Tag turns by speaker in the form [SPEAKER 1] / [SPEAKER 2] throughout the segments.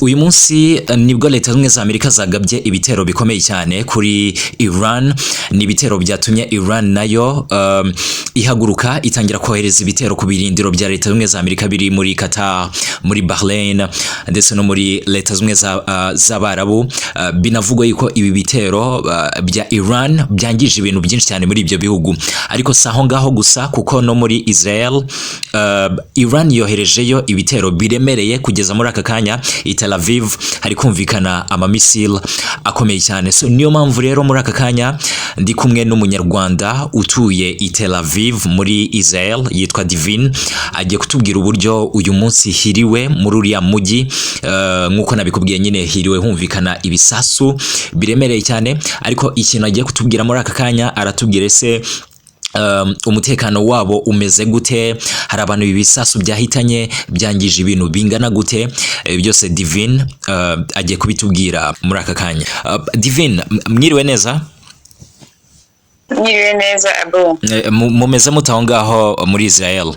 [SPEAKER 1] Uyu munsi nibwo Leta Zunze za Amerika zagabye ibitero bikomeye cyane kuri Iran. Ni ibitero byatumye Iran nayo ihaguruka, itangira kohereza ibitero ku birindiro bya Leta Zunze za Amerika biri muri Qatar, muri Bahrain ndetse no muri Leta Zunze z'Abarabu. Binavugwa yuko ibi bitero bya Iran byangije ibintu byinshi cyane muri ibyo bihugu, ariko si aho ngaho gusa, kuko no muri Israel Iran yoherejeyo ibitero biremereye. Kugeza muri aka kanya i Tel Aviv hari kumvikana amamisile akomeye cyane. So niyo mpamvu rero muri aka kanya ndi kumwe n'Umunyarwanda utuye i Tel Aviv muri Israel, yitwa Divine. Agiye kutubwira uburyo uyu munsi hiriwe muri uriya mujyi. Nk'uko nabikubwiye nyine, hiriwe humvikana ibisasu biremereye cyane, ariko ikintu agiye kutubwira muri aka kanya, aratubwira ese umutekano wabo umeze gute? Hari abantu ibi bisasu byahitanye? Byangije ibintu bingana gute? Byose Divine agiye kubitubwira muri aka kanya. Divine, mwiriwe neza?
[SPEAKER 2] Mwiriwe neza, Abo.
[SPEAKER 1] Mumeze mute aho ngaho muri Israel?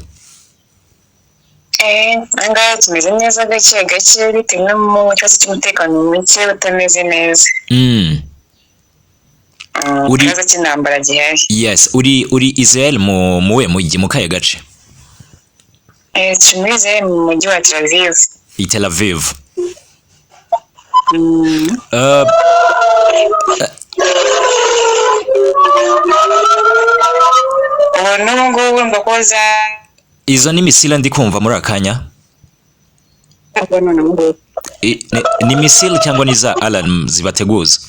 [SPEAKER 2] Ahangaha tumeze neza gake gake, bitewe no mu kibazo cy'umutekano muke utameze neza. Ikibazo cy'intambara gihari.
[SPEAKER 1] Yes, uri Israel mu muwe mujyi, mu kahe gace?
[SPEAKER 2] Turi muri Israel, mu mujyi wa Tel Aviv.
[SPEAKER 1] I Tel Aviv.
[SPEAKER 2] Ubu n'ubu ngubu urumva ko za
[SPEAKER 1] Izo ni misile ndi kumva muri aka kanya?
[SPEAKER 2] None ubu ngubu.
[SPEAKER 1] Ni misile cyangwa ni za alarm zibateguza?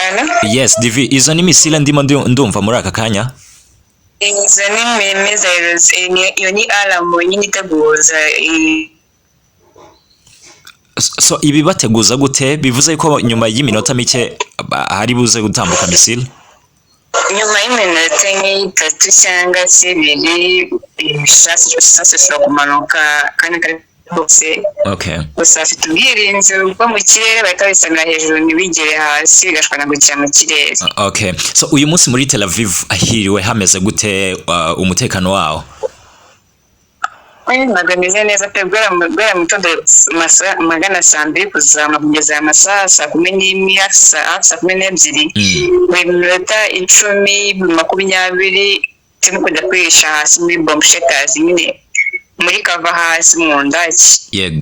[SPEAKER 2] Allo?
[SPEAKER 1] Yes, Divi, izo ni misile ndimo ndumva muri aka kanya?
[SPEAKER 2] Izo ni missiles, iyo ni alarm nyine iteguza.
[SPEAKER 1] So ibi bateguza gute? Bivuze ko nyuma y'iminota mike hari buze gutambuka misile?
[SPEAKER 2] Nyuma y'iminota nk'itatu cyangwa se 2, ibisasu bishobora kumanuka kandi kari kose. Gusa bafite ubwirinzi bwo mu kirere, bahita babisamira hejuru ntibigere hasi, bigashwanagukira mu kirere.
[SPEAKER 1] Okay, so uyu munsi muri Tel Aviv hiriwe hameze gute, umutekano wawo?
[SPEAKER 2] Ntabwo bimeze neza pe. Guhera mu gitondo magana saa 2 kuzamura kugeza aya masaha saa 11, hafi saa 12, buri minota 10, 20 turimo kujya kwihisha hasi muri bomb shelters nyine, muri cover hasi mu ndaki.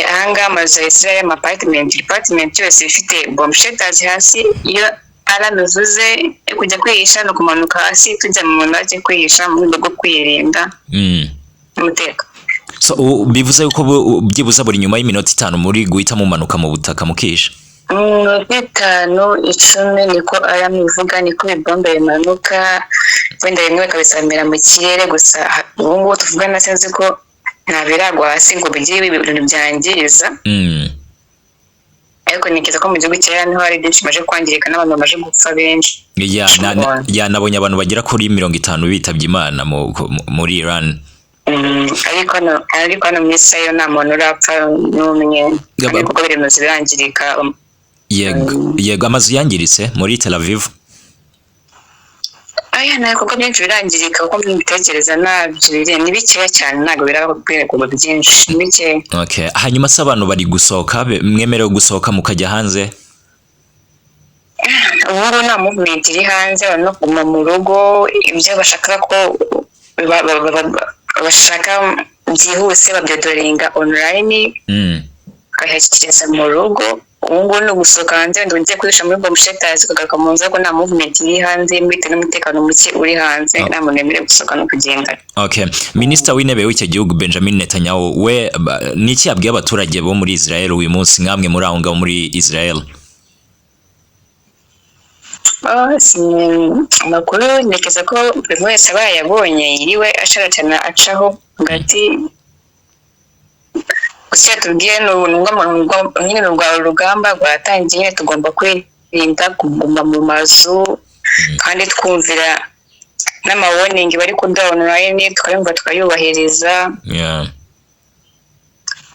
[SPEAKER 2] Ahangaha amazu ya Israel, ama apartment, department yose ifite bomb shelters hasi. Iyo alarm ivuze yo kujya kwihisha, ni ukumanuka hasi tujya mu ndaki kwihisha mu rwego rwo kwirinda umutekano.
[SPEAKER 1] So bivuze ko byibuze buri nyuma y'iminota 5 muri guhita mumanuka mu butaka mukihisha?
[SPEAKER 2] Minota 5, 10, niko alarm ivuga, niko ibibombe bimanuka, wenda bimwe bakabisamira mu kirere. Gusa ubu ngubu tuvugana sinzi ko nta biragwa hasi ngo bigire ibintu byangiza, ariko ntekereza ko mu gihugu cya Iran niho hari byinshi bimaze kwangirika n'abantu bamaze gupfa benshi.
[SPEAKER 1] Ya, nabonye abantu bagera kuri 50 bitabye Imana muri Iran.
[SPEAKER 2] Ariko hano mu Israel nta muntu urapfa n'umwe, kandi ibikorwa remezo birangirika.
[SPEAKER 1] Yego, amazu yangiritse muri Tel Aviv?
[SPEAKER 2] Aya, nta bikorwa byinshi birangirika kuko mbitekereza nabyo biri ni bikeya cyane, ntabwo biraba ku rwego byinshi, ni bikeya.
[SPEAKER 1] Okay, hanyuma se abantu bari gusohoka, mwemerewe gusohoka mukajya hanze?
[SPEAKER 2] Ubu ngubu nta movement iri hanze, abantu no kuguma mu rugo. Ibyo bashaka ko bashaka byihuse babyodoringa online, bakabishyikiriza mu rugo. Ubu ngubu ni ugusohoka hanze wenda ugiye kwihisha muri bomb shelters, ukagaruka mu nzu, ariko nta movement iri hanze bitewe n'umutekano muke uri hanze. Nta muntu wemerewe gusohoka no kugenda.
[SPEAKER 1] Okay, Minisita w'Intebe w'icyo gihugu Benjamin Netanyahu we ni iki yabwiye abaturage bo muri Israel uyu munsi, nkamwe muri aho ngaho muri Israel?
[SPEAKER 2] Oh, amakuru ntekereza ko buri wese aba yayabonye, yiriwe acaratana acaho hagati. Gusa icyo tubwiye ni nyine ni urwa rugamba rwatangiye nyine, tugomba kwirinda kuguma mu mazu kandi twumvira n'ama warning bari kuduha online, tukayumva tukayubahiriza.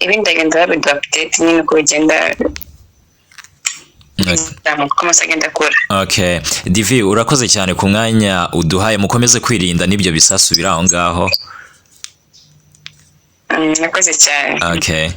[SPEAKER 2] Ibindi bagenda babiduha update nyine uko bigenda. Bizamuka uko amasaha agenda akura.
[SPEAKER 1] Okay, Divi, urakoze cyane ku mwanya uduhaye. Mukomeze kwirinda n'ibyo bisasu biri aho ngaho.
[SPEAKER 2] Murakoze cyane.
[SPEAKER 1] Okay.